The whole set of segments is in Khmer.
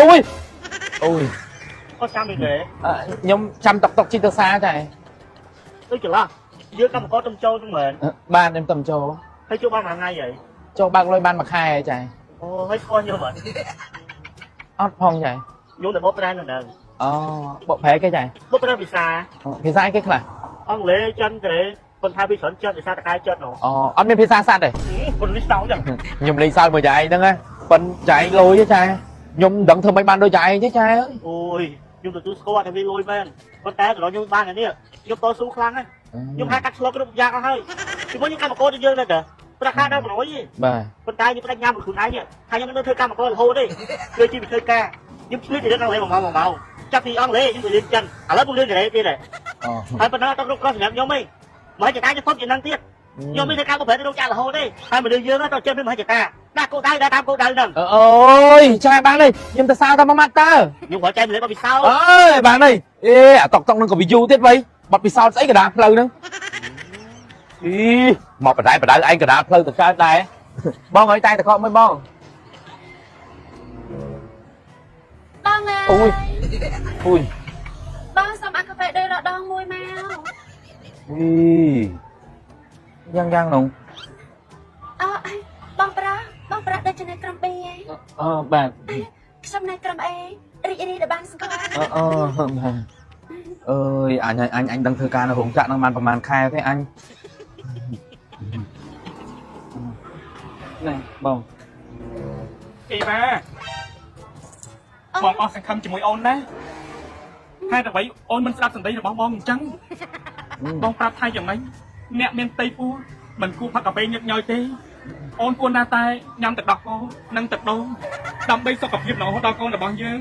អូយអូយ គាត់ចាំពីគេ អឺខ្ញុំចាំតុកតុកជីទៅសាចា ដូចច្រឡោះយើងកម្មករទំចូលហ្នឹងមែន បានខ្ញុំតំចូល ហើយជួបបានមួយថ្ងៃហើយ ចូលបើកលុយបានមួយខែចា អូហើយស្គាល់ខ្ញុំអត់ អត់ផងចា ខ្ញុំតែបកប្រែនៅហ្នឹង អូបកប្រែគេចា បកប្រែភាសា ភាសាអីគេខ្លះ អង់គ្លេសចិនកូរ៉េប៉ុន្តែពីច្រើនចិនភាសាតកែចិននោះ អូអត់មានភាសាសត្វទេ คนនេះសោចឹង ខ្ញុំលេងសើចមួយចៃហ្នឹងណាប៉ិនចៃលុយទេចាខ្ញុំមិនដឹងធ្វើម៉េចបានដូចចៃទេចាអើយ អូយខ្ញុំទទួលស្គាល់ថាវាលុយមែនប៉ុន្តែដល់ខ្ញុំបានអានេះខ្ញុំតស៊ូខ្លាំងណាស់ខ្ញុំហាក់កាត់ឆ្លុកគ្រប់យ៉ាងអស់ហើយពីមុនខ្ញុំកម្មករដូចយើងដែរតាប្រាក់ខែដល់100ទេ បាទ ប៉ុន្តែខ្ញុំបដិញ្ញាមួយខ្លួនឯងថាខ្ញុំនៅធ្វើកម្មកររហូតទេគឺជាវិធីការខ្ញុំឆ្លៀតទៅរៀនអង់គ្លេសមួយម៉ោងមួយម៉ោងចាប់ពីអង់គ្លេសខ្ញុំទៅរៀនចិនឥឡូវខ្ញុំរៀនកូរ៉េទៀតដែរ អូ ហើយប៉ុណ្ណឹងអត់គ្រប់គ្រាន់សម្រាប់ខ្ញុំទេមហិច្ឆតាខ្ញុំធំជាងនឹងទៀតខ្ញុំមានតែការបប្រែទៅរោងចក្ររហូតទេហើយមនុស្សយើងទៅចេះមានមហិច្ឆតាដាក់គោលដៅដាក់តាមគោលដៅហ្នឹង អូយចាបានទេខ្ញុំទៅសើតែមួយម៉ាត់តើ ខ្ញុំគ្រាន់ចែកម្លែកបទពិសោធន៍ អើយបានហើយអេអាតុកតុកនឹងក៏វាយូរទៀតវៃបាត់ពិសោធន៍ស្អីកដាលផ្លូវហ្នឹងអីមកបដៅបដៅឯងកដាលផ្លូវទៅកើតដែរបងអើយតែតកមួយបង បងអើ អូយអូយ បងសុំអាកាហ្វេដូចរដងមួយមក អីយ៉ាងយ៉ាងនោះ អើបងប្រុសបងប្រុសដូចជានៅក្រុម B ឯង អឺបាទ ខ្ញុំនៅក្រុម A រីករាយដែលបានស្គាល់ អឺអឺបាទអើយអញអញអញដឹងធ្វើការនៅរោងចក្រហ្នឹងបានប្រហែលខែទេអញណែបង អេវ៉ាបងអស់សង្ឃឹមជាមួយអូនណាហេតុអ្វីអូនមិនស្ដាប់សម្ដីរបស់បងអញ្ចឹងបងប្រាប់ថាយ៉ាងម៉េចអ្នកមានផ្ទៃពោះមិនគួរផឹកកាហ្វេញឹកញយទេអូនគួរណាស់តែញ៉ាំទឹកដោះគោនិងទឹកដូងដើម្បីសុខភាពល្អដល់កូនរបស់យើង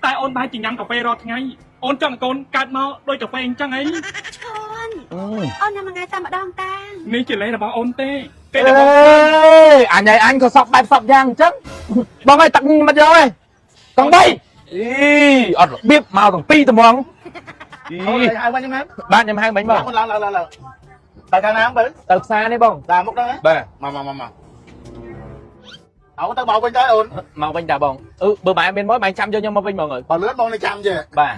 តែអូនបែរជាញ៉ាំកាហ្វេរាល់ថ្ងៃអូនចង់ឲ្យកូនកើតមកដូចកាហ្វេអញ្ចឹងអី ឈួនអូនញ៉ាំមួយថ្ងៃតែម្ដងតា នេះជាលេសរបស់អូនទេ អេ ពេលដែលបង អញហើយអញក៏សក់បែបសក់យ៉ាងអញ្ចឹងបងឲ្យទឹកមិនយកឯងកង់បីអីអត់របៀបមកទាំងពីរត្មងអី អូនហៅវិញហ្នឹងមែន បាទខ្ញុំហៅមិញបង ឡើងឡើងឡើងឡើងតែខាងណាបើ ទៅផ្សារនេះបង តាមមុខហ្នឹង បាទ មកមកមកមកអូនទៅមកវិញទៅអូន មកវិញតាបងអឺបើបែរមានមកបែរចាំយកខ្ញុំមកវិញបងអើយ បើលឿនបងនៅចាំចេះ បាទ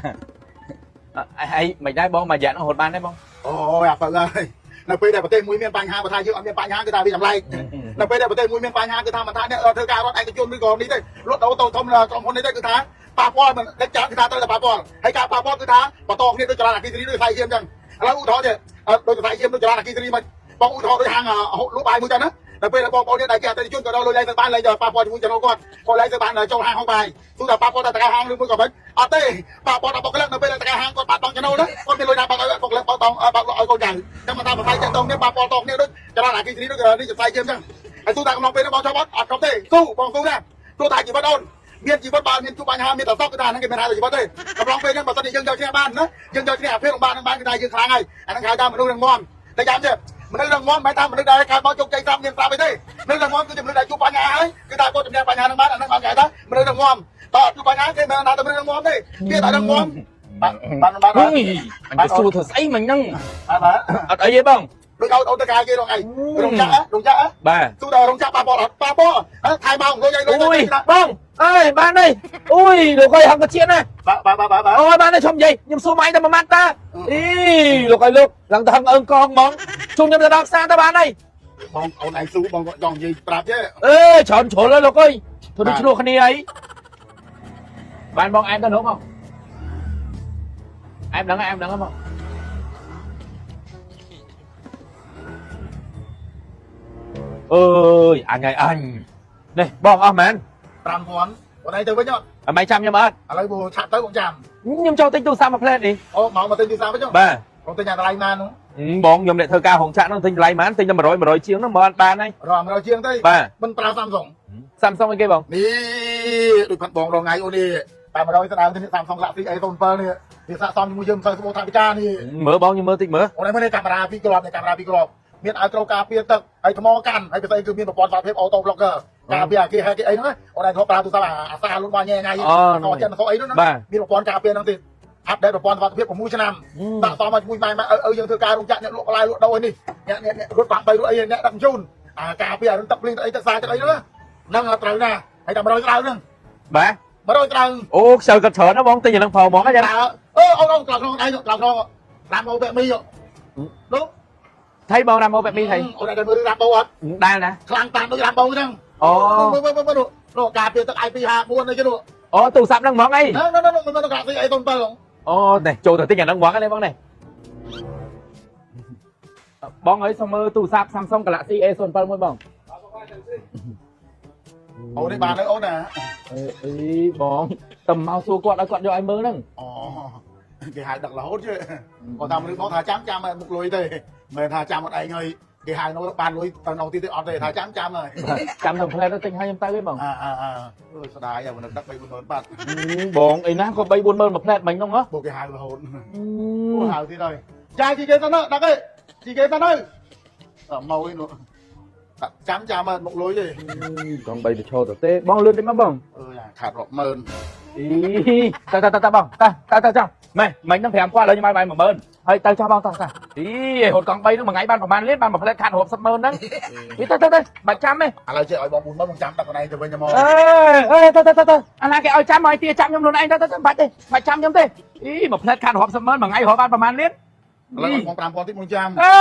ហើយមិនដែរបងមួយរយៈនោះរត់បានទេបង អូយអាពៅហើយនៅពេលដែលប្រទេសមួយមានបញ្ហាបើថាយើងអត់មានបញ្ហាគឺថាវាចម្លែកនៅពេលដែលប្រទេសមួយមានបញ្ហាគឺថាមិនថាអ្នកធ្វើការរដ្ឋឯកជនឬក៏នេះទេលក់ដូរតូចធំក្រុមហ៊ុននេះទេគឺថាប៉ះពាល់មិនដឹកចាគឺថាត្រូវតែប៉ះពាល់ហើយការប៉ះពាល់គឺថាបន្តគ្នាដូចចរន្តអគ្គិសនីដូចខ្សែឈាមចឹងឥឡូវឧទាហរណ៍ទេដូចខ្សែឈាមដូចចរន្តអគ្គិសនីមិនបងឧទាហរណ៍ដូចហាងលក់បាយមួយចឹងណាដល់ពេលបងប្អូននេះដែលជាអតិថិជនក៏ដល់លុយលែងទៅបានលែងទៅប៉ះពាល់ជាមួយចំណូលគាត់គាត់លែងទៅបានចូលហាងហូបបាយទោះតែប៉ះពាល់ដល់តកាហាងឬមួយក៏មិនអត់ទេប៉ះពាល់ដល់បុគ្គលិកនៅពេលតកាហាងគាត់បាត់បង់ចំណូលណាគាត់មានលុយណាបាត់ឲ្យបុគ្គលិកបាត់បង់បាត់ឲ្យកូនចៅចាំមកតាមបបាយចាក់តងនេះប៉ះពាល់តងនេះដូចចរន្តអគ្គិសនីដូចនេះសរសៃឈាមចឹងហើយទោះតែកំឡុងពេលនេះបងចប់អត់អត់គ្រប់ទេស៊ូបងស៊ូណាទោះតែជីវិតអូនមានជីវិតបើមានជួបបញ្ហាមានតែសក់គឺថាហ្នឹងគេមានថាជីវិតទេកំឡុងពេលហ្នឹងបើសិនជាយើងយកឈ្នះបានណាយើងយកឈ្នះអាភេទបានហ្នឹងបានគឺថាយើងខ្លាំងហើយអាហ្នឹងហៅថាមនុស្សរឹងមាំតែចាំទេមនុស្សរឹងមាំមិនថាមនុស្សដែលកើតមកជោគជ័យស្រាប់មានស្រាប់អីទេមនុស្សរឹងមាំគឺជាមនុស្សដែលជួបបញ្ហាហើយគឺថាគាត់ជំនះបញ្ហាហ្នឹងបានអាហ្នឹងបានគេហៅថាមនុស្សរឹងមាំតើជួបបញ្ហាគេមិនថាតែមនុស្សរឹងមាំទេគេតែរឹងមាំបាទបាទបាទ អុយអញទៅសួរធ្វើស្អីមិញហ្នឹង បាទបាទ អត់អីទេបង ដូចឲ្យអូនទៅកាយគេរងអីរងចាក់រងចាក់ បាទ ទូដល់រងចាក់ប៉ះពាល់អត់ប៉ះពាល់ថៃមកលុយលុយ អូយបងអើយបានទេអូយលោកអើយហឹងកជាណា បាទបាទបាទបាទ អូយបានទេឈុំនិយាយខ្ញុំសួរម៉ៃតែមួយម៉ាត់តាអីលោកអើយលោកឡើងទៅហឹងអើងកងហ្មងជុំខ្ញុំទៅដល់ផ្សារទៅបានហើយ បងអូនឯងស៊ូបងក៏ចង់និយាយប្រាប់ទេ អេច្រើនជ្រុលហើយលោកអើយធ្វើដូចឆ្លោះគ្នាអីបានបងអែមទៅនោះមកអែមដឹងអែមដឹងមកអើយអញហើយអញនេះបងអស់មែន 5000អូនឯងទៅវិញអត់ អត់មិនចាំខ្ញុំអត់ ឥឡូវបងឆាប់ទៅបងចាំ ខ្ញុំចូលទិញទូរស័ព្ទមួយផ្លែនេះ អូមកមកទិញទូរស័ព្ទវិញ បាទ បងទិញអាតម្លៃណានោះ បងខ្ញុំអ្នកធ្វើការរោងចក្រហ្នឹងទិញតម្លៃប៉ុន្មានទិញតែ100 100ជាងហ្នឹងមកអត់បានហើយ រង100ជាងទៅ បាទ មិនប្រើ Samsung Samsung អីគេបង នេះដូចផាត់បងរងថ្ងៃអូននេះតែ100ស្ដើងទៅនេះ Samsung Galaxy A07 នេះវាស័កសមជាមួយយើងមិនសូវស្បូរថាវិការនេះ មើលបងខ្ញុំមើលតិចមើល អូនឯងមើលនេះកាមេរ៉ាពីរគ្រាប់នេះកាមេរ៉ាពីរគ្រាប់មានឲ្យត្រូវការពារទឹកហើយថ្មកាន់ហើយពិសេសគឺមានប្រព័ន្ធសុវត្ថិភាព auto blocker ការពារអាគេ hack គេអីហ្នឹងអូនឯងធ្លាប់ប្រើទូរស័ព្ទអាសាលុតមកញ៉ែញ៉ៃអចិនអអីហ្នឹងមានប្រព័ន្ធការពារហ្នឹងទៀតអាប់ដេតប្រព័ន្ធសុវត្ថិភាព6ឆ្នាំដាក់សមមកជាមួយម៉ែម៉ែឪយើងធ្វើការរោងចក្រអ្នកលក់បន្លែលក់ដូរអីនេះអ្នកអ្នករត់បាក់3រត់អីអ្នកដឹកជញ្ជូនអាការពារអារឹងទឹកភ្លៀងទឹកអីទឹកសាទឹកអីហ្នឹងហ្នឹងត្រូវណាហើយតែ100ស្ដើងហ្នឹង បាទ 100ត្រឹង អូខ្ជិលគាត់ច្រើនណាស់បងទិញអាហ្នឹងផងហ្មងហ្នឹង តើអឺអូនអូនក្រោយក្នុងដៃក្រោយក្នុងរ៉ាំអូពាក់មីនោះ ថៃបងរ៉ាម៉ូបែបនេះថៃ អូនតែមើលរ៉ាំបូអត់ ដែលណា ខ្លាំងតាមដូចរ៉ាំបូហ្នឹង អូ មើលមើលមើលនោះការពារទឹក IP54 នេះគេនោះ អូទូរស័ព្ទហ្នឹងហ្មងអី ហ្នឹងហ្នឹងហ្នឹងមើលក្រាក់ទីអីតុន7ហ្នឹង អូនេះចូលទៅទិញអាហ្នឹងហ្មងហ្នឹងបងនេះបងអើយសុំមើលទូរស័ព្ទ Samsung Galaxy A07 មួយបង អូននេះបានហើយអូនណា អេអីបងតែមកសួរគាត់ឲ្យគាត់យកឲ្យមើលហ្នឹង អូគេហៅដឹករហូតជឿគាត់តាមរឿងបងថាចាំចាំមុខលុយទេមិនថាចាំអត់ឯងហើយគេហៅនោះបានលុយទៅនោះទីទេអត់ទេថាចាំចាំហើយ ចាំតែផ្លែទៅទិញឲ្យខ្ញុំទៅឯងបង អើអើអើស្ដាយអាមិនដឹក3 4បាត់ បងអីណាក៏3 4ម៉ឺនមួយផ្លែមិញហ្នឹងហ៎ ពួកគេហៅរហូតពួកហៅទៀតហើយចាយជីគេទៅនោះដឹកឯងជីគេទៅនោះមកឯនោះចាំចាំមុខលុយទេ កង់3ទៅឈរទៅទេបងលឿនតិចមកបង អើយខាតរាប់ម៉ឺន អីតើតើតើបងតើតើតើចង់ម៉ែមិញហ្នឹង5000ឥឡូវខ្ញុំឲ្យបាយ10000ហើយទៅចោះបងតោះតើអីរត់កង់3ហ្នឹងមួយថ្ងៃបានប្រហែលលានបានមួយផ្លែខាត់រាប់សិបម៉ឺនហ្នឹងអីទៅទៅទៅបាច់ចាំទេ ឥឡូវចេះឲ្យបង4ម៉ឺនបងចាំដឹកខ្លួនឯងទៅវិញមក អេអេទៅទៅទៅទៅអាណាគេឲ្យចាំឲ្យទាចាំខ្ញុំខ្លួនឯងទៅទៅទៅបាច់ទេបាច់ចាំខ្ញុំទេអីមួយផ្លែខាត់រាប់សិបម៉ឺនមួយថ្ងៃរាប់បានប្រហែលលាន ឥឡូវឲ្យបង5000តិចបងចាំ អេ